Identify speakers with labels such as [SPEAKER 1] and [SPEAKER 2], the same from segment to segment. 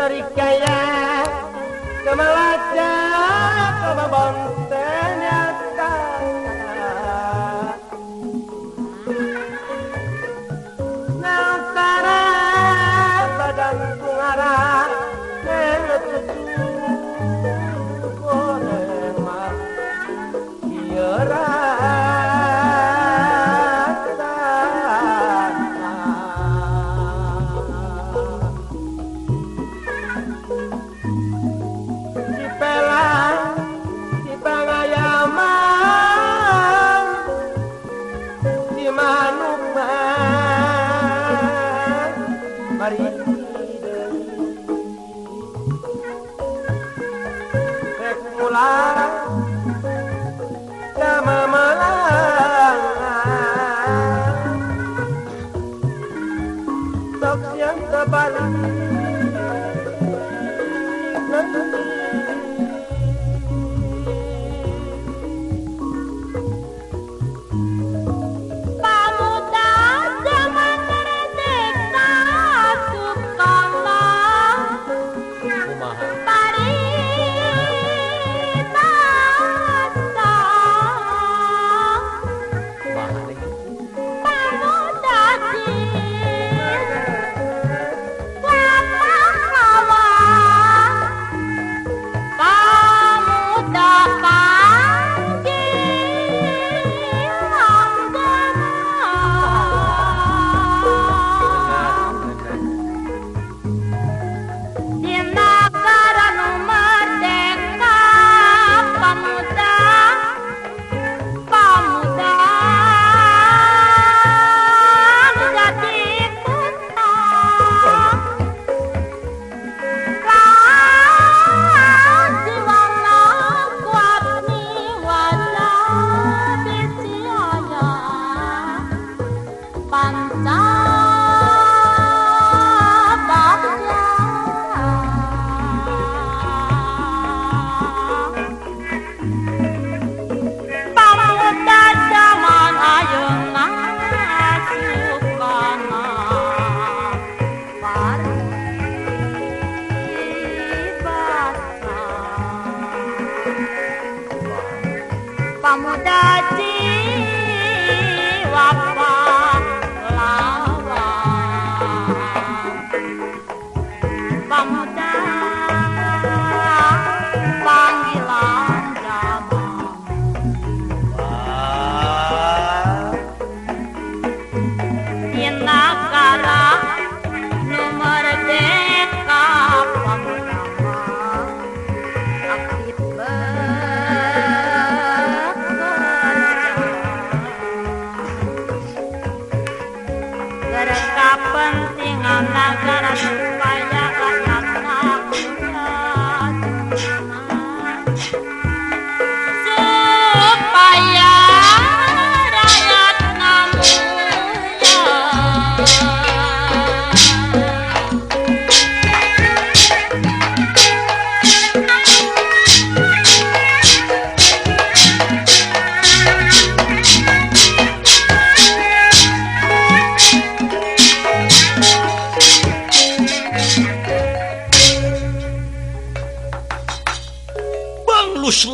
[SPEAKER 1] Sarikaya Kemalaca Kemabonten nyata Nantara badan tungara Nengetutu Korema Biara.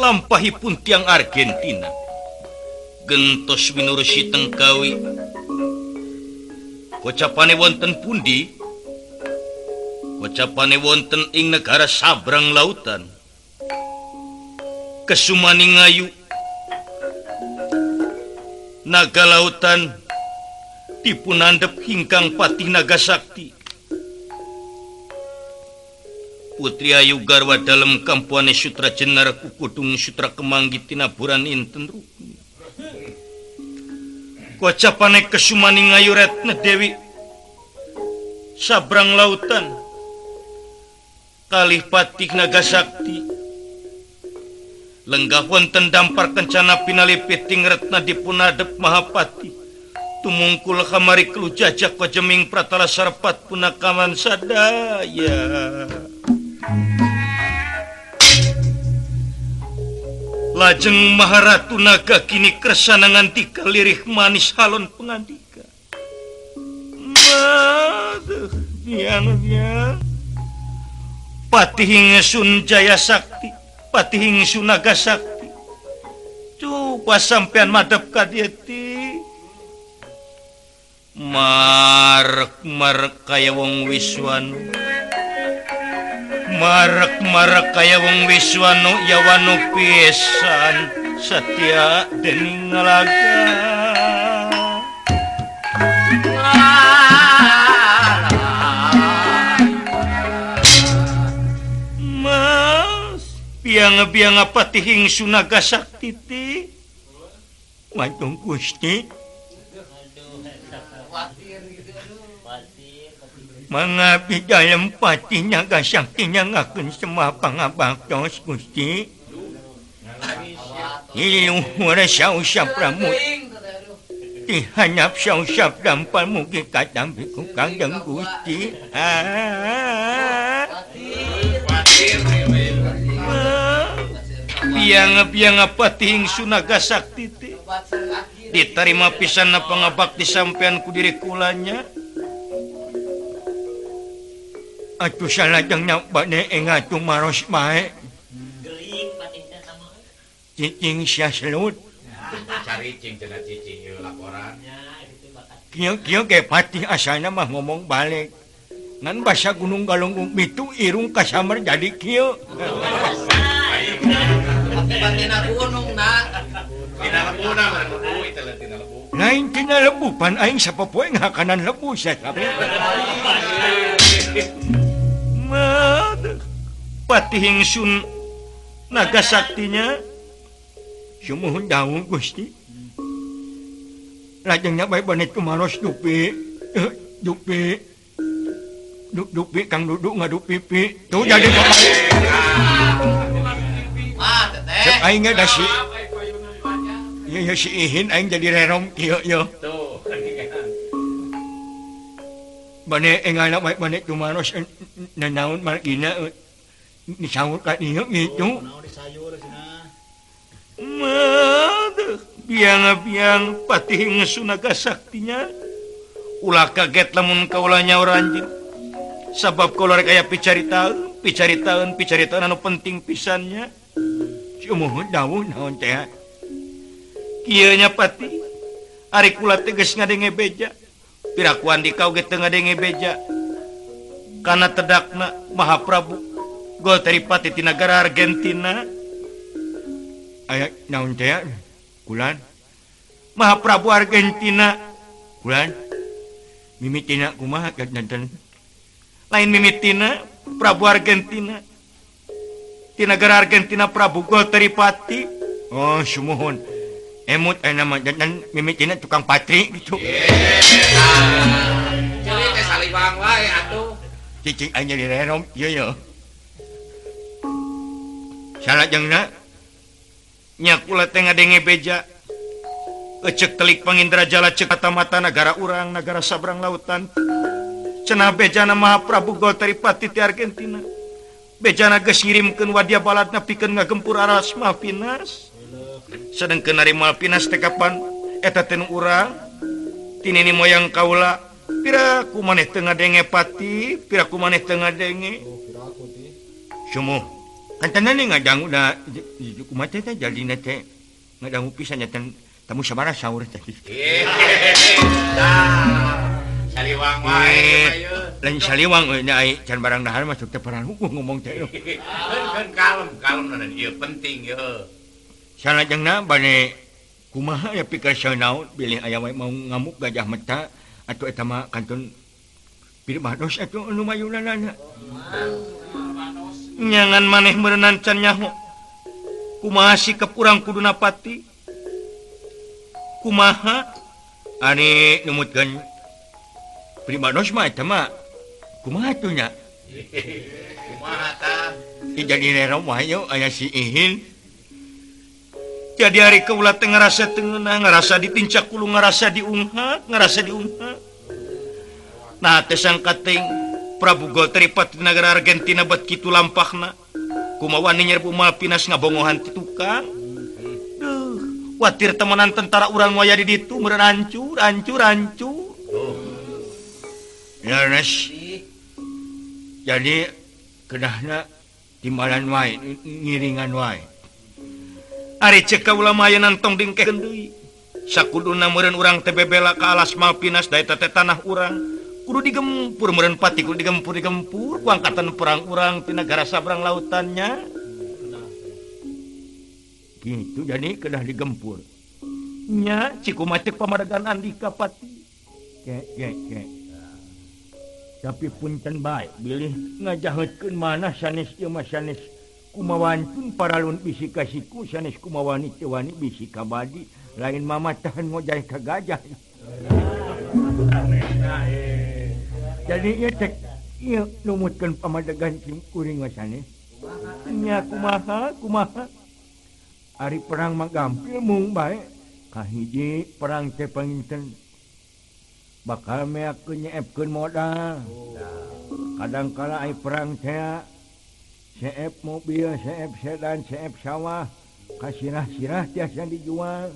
[SPEAKER 2] Lampahipun tiang Argentina gentos winurusi tengkawi kocapane wonten pundi kocapane wonten ing negara sabrang lautan Kesumani ngayu naga lautan dipunandhep hingkang patih naga sakti. Putri Ayu garwa dalem kampuane Sutra Jenar kukudung Sutra Kemanggi tinaburan inten rukmi. Kocapane Kesumani ngayu Retna Dewi sabrang lautan kalih patih naga sakti. Lenggah wonten dampar kencana pinalipiting retna dipunadep Mahapati. Tumungkul kamari kelu jajak kojeming pratala sarpat punakaman sadaya. Lajeng Maharatu Naga kini kersana ngantika lirih manis halon pengandika. Maduh, biang biang. Patih Ingsun Jaya Sakti, Patih Ingsun Naga Sakti. Coba sampean madep ka dieu ti. Marek-marek kaya wong Wiswanu. Marek-marek kaya wong Wiswanu yawanu pisan satia dening ngalaga. Mas, biang-biang Patih Ingsun Naga Sakti ti. Waduh Gusti. Mangabdi dalem Patih Naga Sakti nyangakeun semua pangabaktos Gusti. Iluhur sausap ramut dihanap sausap dampal mugi katampi ku Kangjeng Gusti. Biang-biang Patih Ingsun Naga Sakti teh diterima pisan pangabakti sampean ku diri kulanya. Atuh salajengna bade enga tumaros bae. Cicing sia selut.
[SPEAKER 3] Cari cing cenah cicing ieu laporan.
[SPEAKER 2] Kieu-kieu ge Patih asalna mah ngomong balik. Ngan basa Gunung Galunggung bitu irung kasamer jadi kieu.
[SPEAKER 4] Tina gunung na.
[SPEAKER 3] Tina lebu na lebu itu tina lebu.
[SPEAKER 2] Lain tina lebu pan aing sapopoe ngakanan lebu sia kabeh. Patih Ingsun Naga Saktinya sumuhun dawuh Gusti. Lajengna bae bane tumaros dupi dupi dupi Kang Duduk ngadu pipi. Tuh jadi bapak. Cek aing da si. Ieu si Ihin aing jadi rerom kieu yeuh.
[SPEAKER 3] Tuh.
[SPEAKER 2] Bane engalna bae bane tumaros nanaon margina disaur ka dieu gitu. Biang-biang Patih Ingsun Naga Saktinya ulah kaget lamun kaula nyaur anjeun. Sabab kaula rek aya picaritaeun, picaritaeun, picaritaeun anu penting pisannya. Sumuhun dawuh naon teh. Kieu nya Patih, ari kula teh geus ngadenge beja. Pirakuan di kau ge teu ngadenge beja. Kana tedakna Mahaprabu Gol Teripati ti nagara Argentina. Aya naon teh? Kulan. Mahaprabu Argentina. Kulan. Mimitina kumaha janten? Lain mimitina Prabu Argentina. Ti nagara Argentina Prabu Gol Teripati. Oh, sumuhun. Emut aya nama janten mimitina tukang patri gitu.
[SPEAKER 3] Ceuli teh saliwang wae atuh.
[SPEAKER 2] Cicing aing jadi rerom ieu ye. Salajengna nya kula teh ngadenge beja. Ecek telik pangindra jala cek mata-mata nagara urang nagara sabrang lautan. Cenah bejana Mahaprabu Gol Teripati ti Argentina. Bejana geus ngirimkeun wadia baladna pikeun ngagempur aras Malvinas. Sedengkeun ari Malvinas teh kapan eta teh nu urang ti nini moyang kaula. Piraku maneh teu ngadenge Pati, piraku maneh teu ngadenge. Sumuh. Kantenan ngadangu da kumaha teh jadina teh ngadangu pisan nya tamu sabaraha saur teh.
[SPEAKER 3] Saliwang wae
[SPEAKER 2] Lain saliwang euy nya ai can barang dahar masuk teh pararuguh ngomong teh.
[SPEAKER 3] Keun kalem kalem ieu penting ieu.
[SPEAKER 2] Salajengna bade kumaha ya pikir naon bilih aya wae mau ngamuk gajah meta atuh eta mah kantun pirmados atuh anu mayunanana. Nyangan maneh meureunnan can nyaho. Kumaha sikap urang kuduna Pati? Kumaha ari numutkeun primados mah eta mah kumaha atuh nya?
[SPEAKER 3] Kumaha tah?
[SPEAKER 2] Jadi rerom wae aya si Ihin. Jadi hari kaula teh ngarasa teu ngeunah, ngarasa ditincak kulu, ngarasa diunghat, ngarasa diunghat. Nah teh sangka teuing Prabu Gol Teripati nagara Argentina bet kitu lampahna. Kumaha wani nyerbu Malvinas ngabongohan ti tukang. Duh, watir temenan tentara urang waya di ditu meureun hancur, hancur, hancur. Leres. Jadi
[SPEAKER 5] Kedahna timbalan wae ngiringan wae.
[SPEAKER 2] Ari cek kaula mah ayeuna tong dingkekeun deui. Sakuduna meureun urang teh bebela ka alas Malpinas da eta teh tanah urang. Kudu digempur meureun pati kudu digempur-digempur ku angkatan perang urang ti nagara sabrang lautannya.
[SPEAKER 5] Gitu jadi kedah digempur.
[SPEAKER 2] Nya cikumaha cek pamadegan Andika pati.
[SPEAKER 5] Ke ke ke. Tapi punten bae bilih ngajaheutkeun manah sanes ieu mah sanes kumawantun paralun bisi ka siku sanes kumawani teu wani bisi ka badi lain mamatahan ngojay ka gajah. Jadi ieu cek ieu numutkeun pamadegan cing kuring mah sanes.
[SPEAKER 2] Nya kumaha kumaha.
[SPEAKER 5] Ari perang mah gampil mung bae. Kahiji perang teh panginten bakal meakeun nyeepkeun modal. Kadangkala ai perang teh seep mobil, seep sedan, seep sawah, kasirah-sirah tiasa dijual.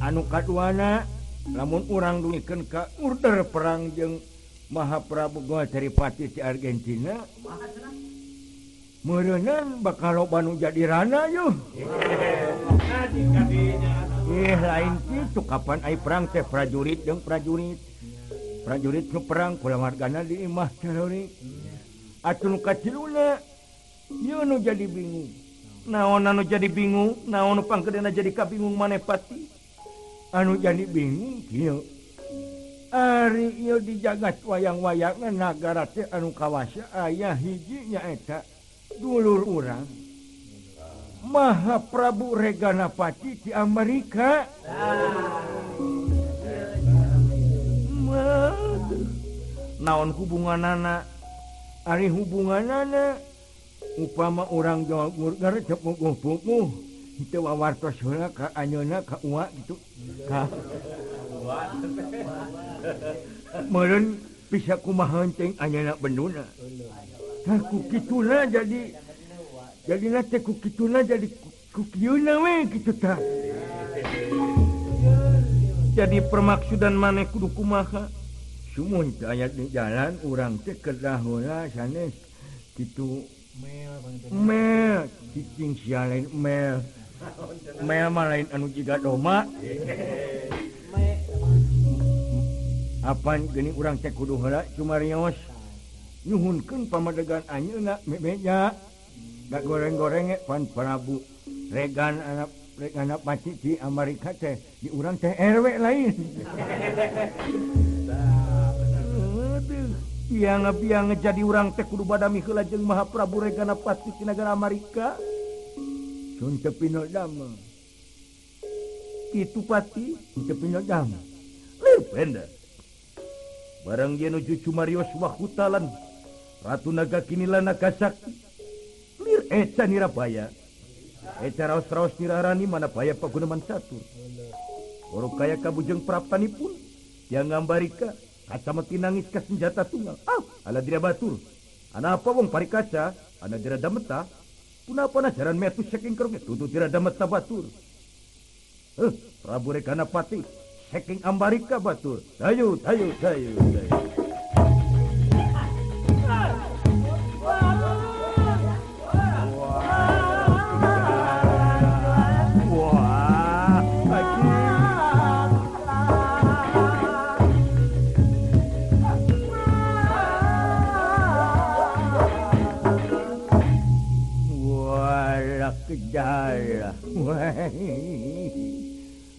[SPEAKER 5] Anu kaduana lamun urang dugikeun ka order perang jeung Mahaprabu Gotripati di Argentina, meureunan bakal loba nu jadi rana yuh. Lain kitu kapan ai perang teh prajurit jeung prajurit. Prajurit nu perang kulawargana di imah teroris. Atuh nu katiluna ieu nu jadi bingung.
[SPEAKER 2] Naon anu jadi bingung? Naon nu panggeudena jadi kabingung maneh pati?
[SPEAKER 5] Anu jadi bingung kieu. Ari ieu di jagat wayang-wayangna nagara teh anu kawasa aya hiji nyaeta dulur urang Mahaprabu Reganapati di Amerika.
[SPEAKER 2] Naon hubunganana?
[SPEAKER 5] Ari hubunganana upama urang Jawa Gurgar teu puguh-puguh teu wawartos heula ka anjeunna ka uwa gitu. Ka meureun bisa kumaha teuing anjeunna benduna. Tah ku kituna jadi jadina teh ku kituna jadi ku kieuna we kitu tah.
[SPEAKER 2] Jadi permaksudan maneh kudu kumaha?
[SPEAKER 5] Sumun teu aya di jalan urang teh kedah heula sanes kitu mel cicing sia lain mel. Mel mah lain anu jiga doma. Apan geuning urang teh kudu heula cumarios nyuhunkeun pamadegan anjeunna mebeja. Da goreng-goreng pan Prabu Regan anak Reganapati di Amerika teh di urang teh RW lain.
[SPEAKER 2] Biang-biang jadi urang teh kudu badami heula jeung Mahaprabu Reganapati di nagara Amerika.
[SPEAKER 5] Sun teu pinodama.
[SPEAKER 2] Kitu pati
[SPEAKER 5] teu pinodama.
[SPEAKER 2] Leupeun da. Barang ye nuju cumarios wahutalan Ratu Naga Kinila Nagasakti. Lir eca nirabaya. Eca raos-raos nirarani mana baya paguneman catur. Oro kaya kabujeng praptanipun yang ngambarika kaca meti nangis ka senjata tunggal. Ah, ala dira batur. Ana apa wong parikaca, ana dira dameta. Punapa najaran metu saking kerunge tutu dira dameta batur. Prabu Reganapati saking Ambarika batur. Dayu, dayu, dayu, dayu.
[SPEAKER 5] Kejalah,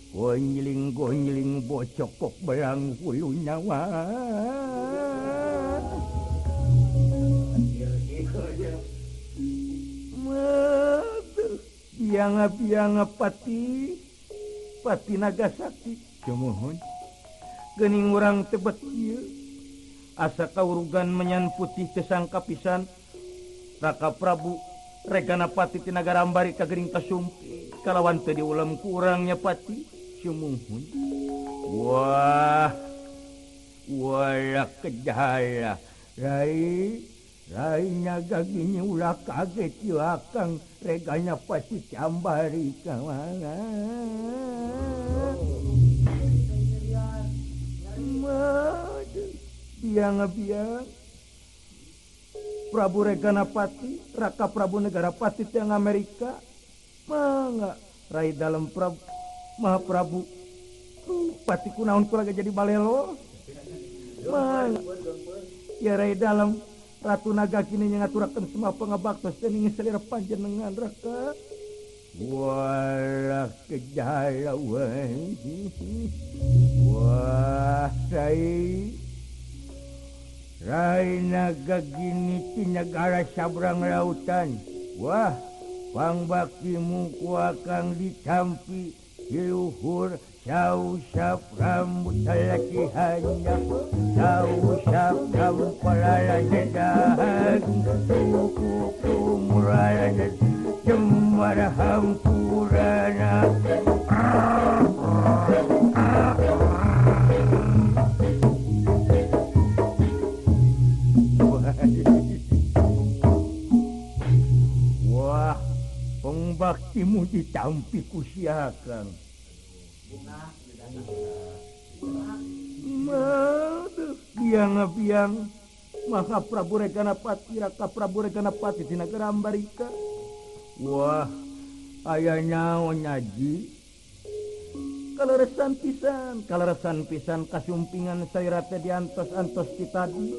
[SPEAKER 5] gonjling-gonjling bocokok belang hulu nyawa.
[SPEAKER 2] Biang-biang pati, pati Nagasakti.
[SPEAKER 5] Cumuhun,
[SPEAKER 2] geuning urang tebet ieu. Asa kaurugan menyan putih tesangka pisan. Raka Prabu Reganapati ti nagara Ambarika geuning kasumpi kalawan teu diulem ku urangnya pati.
[SPEAKER 5] Sumuhun. Wah, wala kejalah. Rai, rai naga gini ulah kaget ieu akang Reganapati ti Ambarika.
[SPEAKER 2] Biang-biang
[SPEAKER 5] Prabu Reganapati Raka Prabu Negarapati tiang Amerika mangga Rai Dalem Prabu Mahaprabu Pati kunaon kula jadi balelo mangga ya Rai Dalem Ratu Naga kini ngaturakeun semua pangabaktos dening salira panjenengan Raka. Walah kejalawan. Wah sai Rai Naga gini ti negara sabrang lautan. Wah pangbaktimu ku akang ditampi di luhur sausap rambut laki hanya sausap kampalala jedahan kuku murala cemara hampurana. Wah, pangbaktimu ditampi ku sia Kang. Biang-biang Maha Prabu Reganapati Raka Prabu Reganapati di negara Ambarika. Wah, aya naon nyaji? Kaleresan pisan kasumpingan salira teh diantos-antos ti tadi.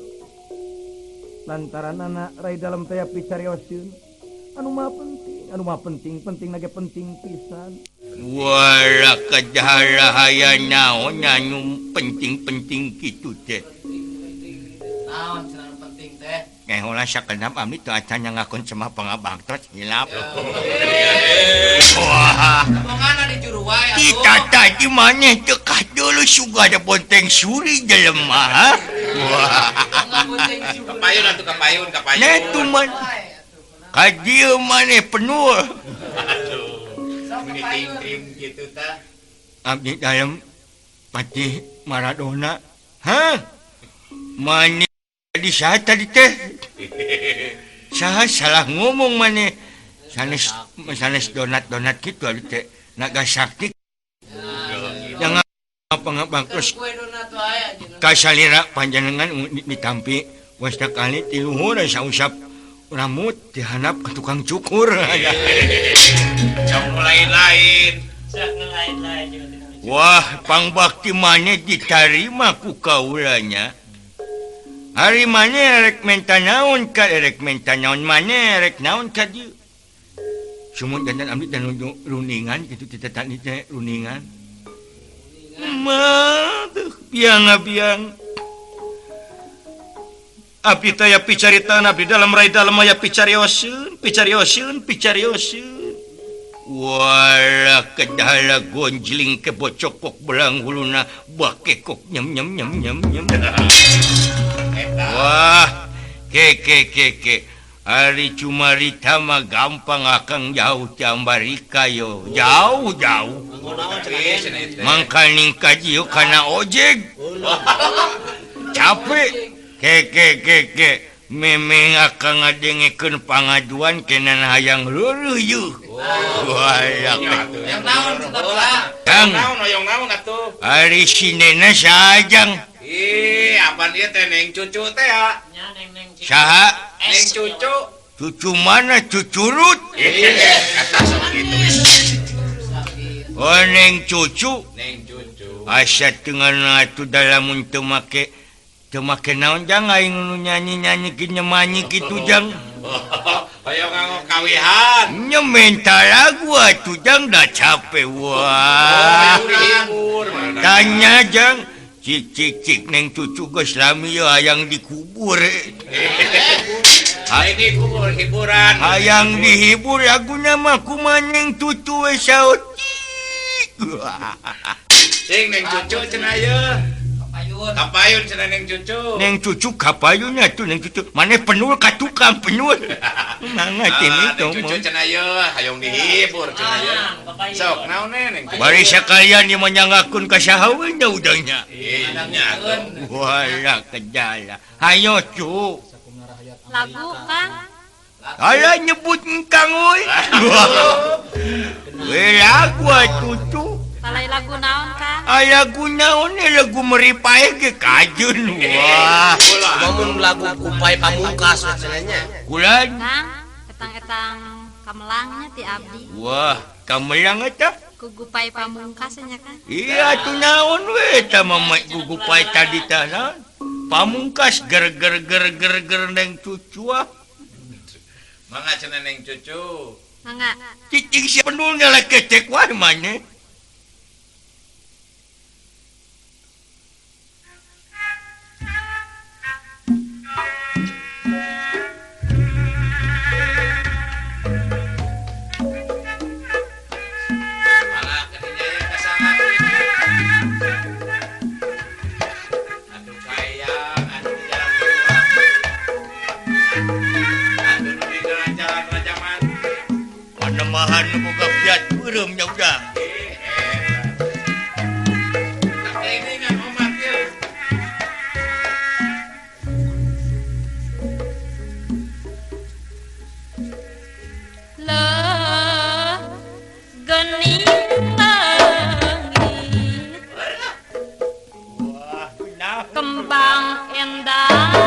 [SPEAKER 5] Lantaran anak Rai Dalem teh picarioseun anu maha penting, penting nage penting pisan.
[SPEAKER 2] Wala kadahara haya naon anu penting-penting kitu teh.
[SPEAKER 4] Naon cenah penting teh?
[SPEAKER 2] Ngehola sakenap abdi teu acan ngakon semah pangabaktos hilap. Wah.
[SPEAKER 4] Mangana di juru wae atuh.
[SPEAKER 2] Kita tadi maneh teu kadulu suga ada bonteng suri jelema. Wah.
[SPEAKER 3] Kapayun atuh kapayun.
[SPEAKER 2] Nah tuman. Ka dieu maneh penuh.
[SPEAKER 3] Aduh. Meni gitu tah.
[SPEAKER 2] Abdi dalem Patih Maradona. Hah? Maneh di saha tadi teh? Saha salah ngomong maneh. Sanes sanes donat-donat kitu abdi teh. Naga sakti. Jangan pangabaktos. Kasalira panjenengan ditampi wasta kali ti luhur sausap rambut dihanap ke tukang cukur.
[SPEAKER 3] Jang lain-lain.
[SPEAKER 2] Wah, pangbakti maneh ditarima ku kaulanya. Ari maneh rek menta naon ka rek menta naon maneh rek naon ka dieu. Sumut dandan abdi teh runingan kitu teh tadi teh runingan. Maduh, biang-biang. Abdi teh aya picaritaan abdi dalam Rai Dalem aya picarioseun, picarioseun, picarioseun. Walah kedahala gonjling ke bocokok belang huluna bakekok nyem nyem nyem nyem nyem. Wah, ke ke ke ke. Ari cumarita mah gampang akang jauh ti Ambarika yo. Jauh jauh. Mangkaning ka dieu kana ojek. Capek. Ke ke ke ke. Memeng akang ngadengekeun pangaduan kenan hayang leureuyeuh yeuh. Wah,
[SPEAKER 3] yang naon cenah?
[SPEAKER 2] Kang,
[SPEAKER 3] naon hoyong naon atuh?
[SPEAKER 2] Ari sinena sajang.
[SPEAKER 3] Ih, apaan ieu teh neng cucu teh ya?
[SPEAKER 4] Nya neng neng cucu.
[SPEAKER 2] Saha?
[SPEAKER 3] Neng cucu.
[SPEAKER 2] Cucu mana cucurut?
[SPEAKER 3] Kata sok kitu.
[SPEAKER 2] Oh, neng cucu.
[SPEAKER 3] Neng cucu.
[SPEAKER 2] Asa teu ngeunah atuh dalamun teu make teu make naon jang aing nu nyanyi-nyanyi ki nyemanyi kitu jang.
[SPEAKER 3] Hoyong nganggo kawihan.
[SPEAKER 2] Nya menta lagu atuh jang da capek wah. Tanya jang cik cik cik neng cucu geus lami ye hayang dikubur.
[SPEAKER 3] Hayang dikubur hiburan.
[SPEAKER 2] Hayang dihibur laguna mah kumaha neng cucu we saot.
[SPEAKER 3] Cing neng cucu cenah ye. Kapayun cenah neng cucu.
[SPEAKER 2] Neng cucu kapayunnya tuh neng cucu. Maneh penul ka tukang penul. Mangga teh
[SPEAKER 3] neng cucu cenah ye hayang dihibur cenah ye. Sok naon neng cucu.
[SPEAKER 2] Bari sakalian ieu mah nyanggakeun ka saha we nya udangnya.
[SPEAKER 3] Nya atuh.
[SPEAKER 2] Walah kejala. Hayo cu.
[SPEAKER 6] Lagu Kang.
[SPEAKER 2] Alah nyebut engkang euy. We lagu atuh cu.
[SPEAKER 6] Talai lagu naon Kang?
[SPEAKER 2] Aya lagu naon lagu meri pae ge kajun. Wah,
[SPEAKER 7] lamun lagu Kupai Pamungkas cenah nya.
[SPEAKER 2] Kulan.
[SPEAKER 6] Kang, etang-etang kamelangnya ti abdi.
[SPEAKER 2] Wah, kamelang eta?
[SPEAKER 6] Ku Gupai Pamungkas nya Kang.
[SPEAKER 2] Iya atuh naon we eta mah gugupai tadi tah naon? Pamungkas ger ger ger ger ger neng cucu ah.
[SPEAKER 3] Mangga cenah neng cucu.
[SPEAKER 6] Mangga.
[SPEAKER 2] Cicing si pendul ngelekecek wae maneh. Panemahan nu boga piat beureum nya udah.
[SPEAKER 6] Leuh geuning leungit. Kembang endah.